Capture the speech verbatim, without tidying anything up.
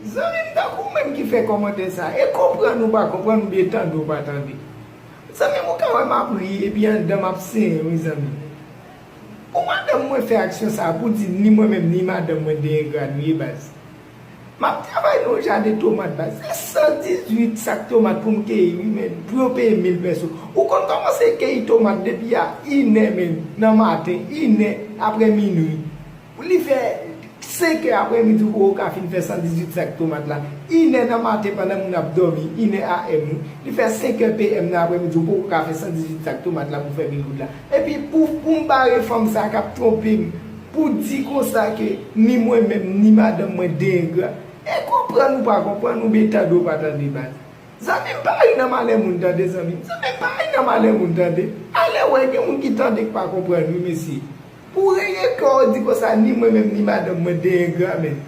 Zanmi m, tankou w menm ki fè kòmantè sa, e konprann ou pa konprann, oubyen tande w pa tande. Zanmi m, ou ka wè m ap ri, epi anndan m ap senyen, wi, zanmi m. Pou madanm mwen fè aksyon sa a, pou di ni mwen menm, ni madanm mwen, de engra nou ye, baz. M ap travay nan yon jaden tomat, baz. Se san dizuit sak tomat pou m keyi, wi, men pou yo peye mil pèso. Ou konn kòman se keyi tomat depi a inè, men, nan maten, inè, apre minwi. Pou li fè senkè aprèmidi, ou poko ka fin fè san dizuit sak tomat la. Inè nan maten, pandan moun ap dòmi, inè A M, wi. Li fè senkè P M nan aprèmidi, ou poko ka fè san dizuit sak tomat la pou fè mil goud la. Epi pou, pou m bare fanm sa k ap twonpe m, pou di konsa ke ni mwen menm, ni madanm mwen de engra. E konprann ou pa konprann, oubyen tande w pa tande, baz. Zanmi m, pa ri nan malè moun, tande, zanmi m. Zanmi m, pa ri nan malè moun, tande. Alè wè, gen moun ki tande k pa konprann, wi, mesye. Pou reye kè w di konsa, ni mwen menm, ni madanm mwen de engra, men.